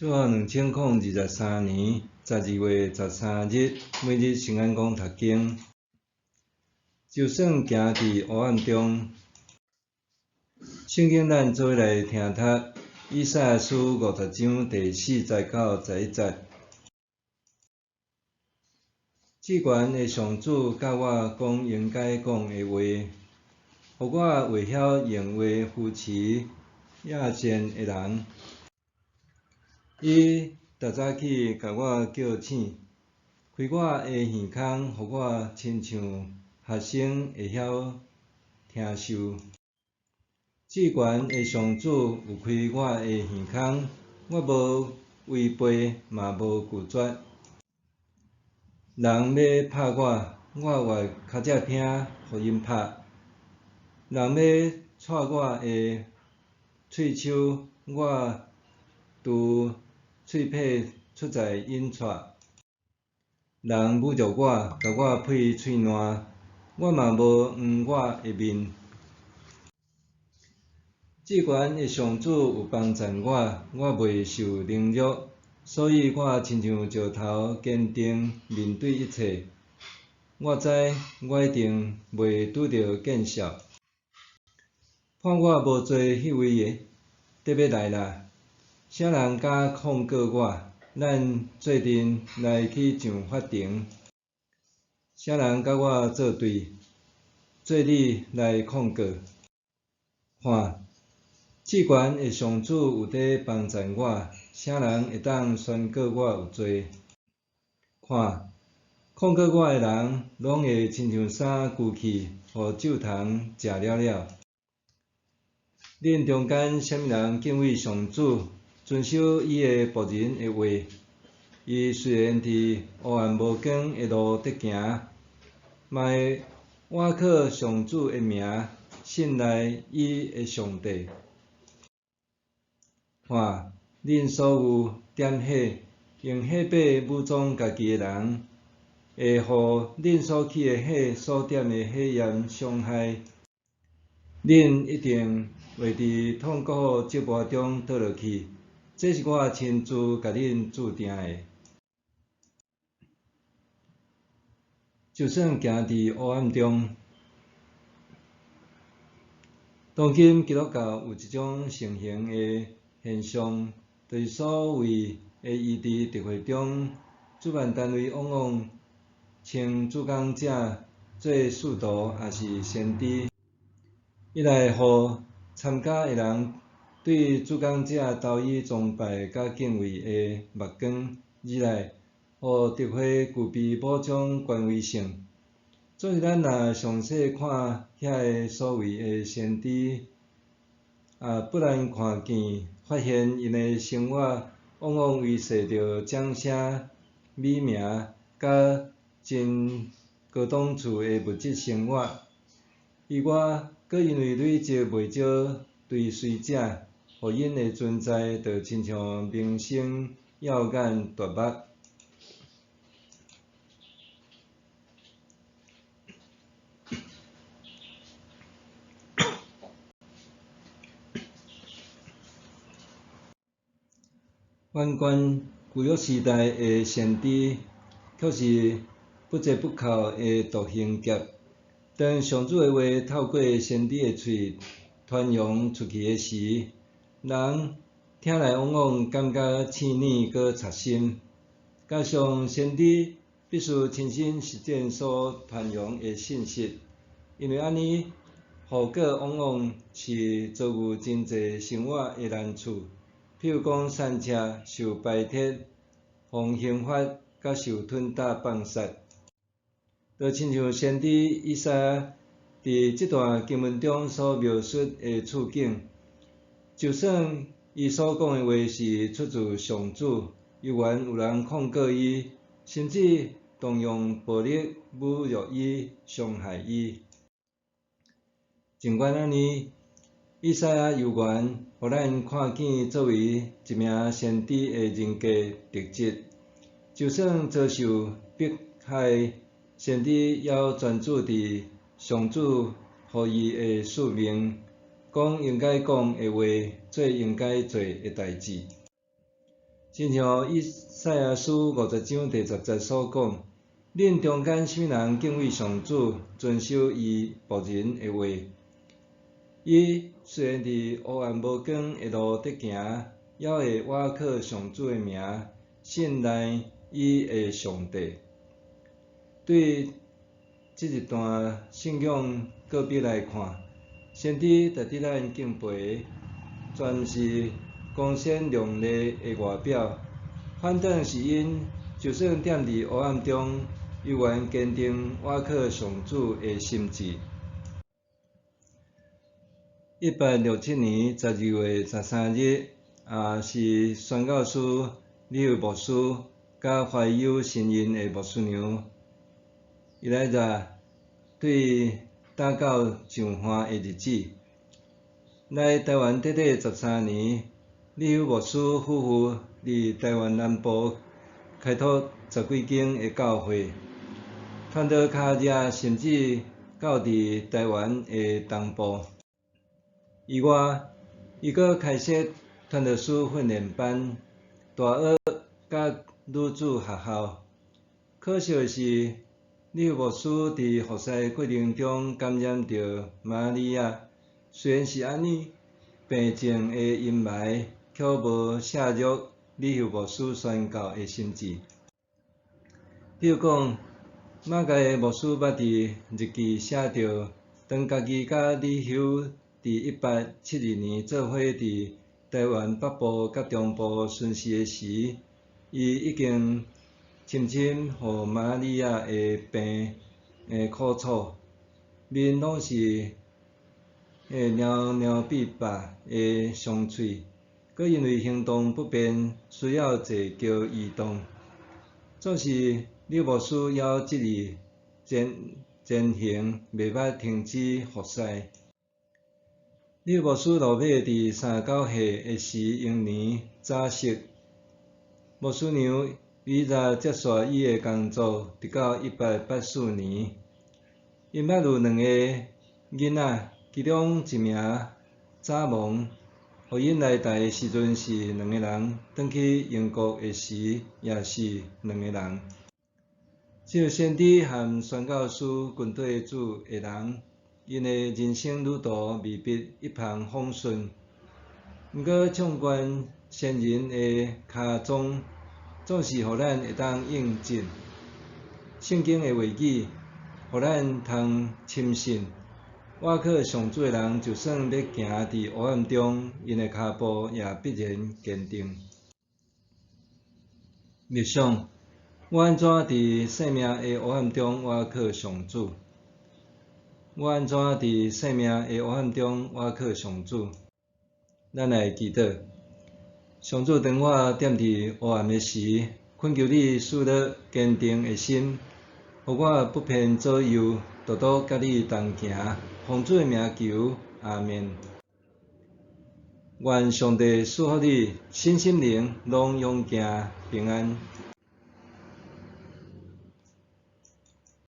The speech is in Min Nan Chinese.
主後2023年12月13日，每日聖安講讀經。就算行佇黑暗中，聖經咱做伙來聽讀以賽亞書50章第4節到11節。至懸的上主佮我講應該講的話，予我會曉用話扶持亞賤的人。伊逐早起共我叫醒，開我的耳孔，予我親像學生會曉聽受。至懸的上主有開我的耳孔，我無違背，嘛無拒絕。人欲拍我，我越尻脊骿予𪜶拍；人欲掣我的喙鬚，我除喙䫌出在𪜶掣。人侮辱我，共我配喙瀾，我嘛無黃我的面。至懸的上主有幫贊我，我袂受凌辱，所以我親像石頭堅定面對一切。我知我一定袂拄著見笑。判我無罪彼位得欲來啦！啥人敢控告我？咱做陣來去上法庭。啥人佮我做對？做你來控告。看，至懸的上主有佇幫贊我，啥人會當宣告我有罪？看，控告我的人，攏會親像衫舊去，予蛀蟲食了了。恁中間啥物人敬畏上主，遵守伊的僕人的話？伊雖然佇黑暗無光的路頂行，嘛會倚靠上主的名，信賴伊的上帝。看，恁所有點火，用火把武裝家己的人，會予恁所起的火所點的火焰傷害。恁一定會佇痛苦折磨中倒落去，這是我親自共恁註定的。就算行佇黑暗中，當今基督教有一種盛行的現象，就是所謂的醫治特會中，主辦單位往往稱主講者做使徒抑是先知，伊來予參加的人對主講者投以崇拜佮敬畏的目光，二來予特會具備某種權威性。總是咱若詳細看遐个所謂的先知，也不難看見，發現𪜶的生活往往維繫著掌聲、美名，佮真高檔次的物質生活。以外，閣因為累積袂少追隨者，予𪜶的存在就親像明星耀眼奪目。反觀舊約時代的先知，卻是不折不扣的獨行俠。當上主的話透過先知的喙傳揚出去的時，人聽來往往感覺刺耳閣扎心。加上先知必須親身實踐所傳揚的信息，因為按呢，後果往往是遭遇真濟生活的難處，譬如講散赤、受排斥、予刑罰、佮受吞打棒殺。就親像先知以賽亞佇這段經文中所描述的處境，就算伊所講的話是出自上主，猶原有人控告伊，甚至動用暴力侮辱伊、傷害伊。儘管按呢，以賽亞猶原予咱看見作為一名先知的人格特質，就算遭受迫害，先知猶專注佇上主予伊的使命，講應該講的話，做應該做的代誌。親像以賽亞書50章第10節所講：恁中間啥物人敬畏上主，遵守伊僕人的話？伊雖然佇黑暗無光的路頂行，猶會倚靠上主的名，信賴伊的上帝。對這一段聖經個別來看，先知值得咱敬佩的，全毋是光鮮亮麗的外表，反轉是𪜶就算踮佇黑暗中，猶原堅定倚靠上主的心志。1867年12月13日，也是宣教師李休牧師佮懷有身孕的牧師娘伊萊扎對打到上岸的日子。來台灣短短13年，李休牧師夫婦佇台灣南部開拓十幾間的教會，傳道跤跡甚至到佇台灣的東部。以外，伊閣開設傳道師訓練班、大學佮女子學校。可惜的是，李休牧師佇服侍過程中感染著馬來亞。雖然是按呢，病症的陰霾卻無削弱李休牧師宣教的心志。比如講，馬偕牧師捌佇日記寫著，當家己佮李休佇1872年做伙佇台灣北部佮中部巡視的時，伊已經深深予馬來亞的病苦楚，面攏是貓貓變白的傷喙，閣因為行動不便，需要坐轎移動。總是李牧師猶執意前前行，袂捌停止服侍。李牧師落尾佇39歲的時英年早逝。牧師娘伊若接續伊的工作，直到1884年。𪜶捌有兩個囡仔，其中一名早亡，予𪜶來台的時陣是兩個人，轉去英國的時也是兩個人。這個先知和宣教師跟綴主的人，𪜶的人生旅途未必一帆風順。毋過，縱觀先人的跤蹤，總是予咱會當印證聖經的話語，予咱通深信，倚靠上主的人，就算欲行佇黑暗中，𪜶的跤步也必然堅定。默想，我按怎佇生命的黑暗中倚靠上主？我按怎佇生命的黑暗中倚靠上主？咱來祈禱。上主，當我踮佇黑暗的時，懇求你賜予堅定的心，予我不偏左右，獨獨佮你同行。奉主的名求，阿們。願上帝賜福你，身心靈攏勇健平安。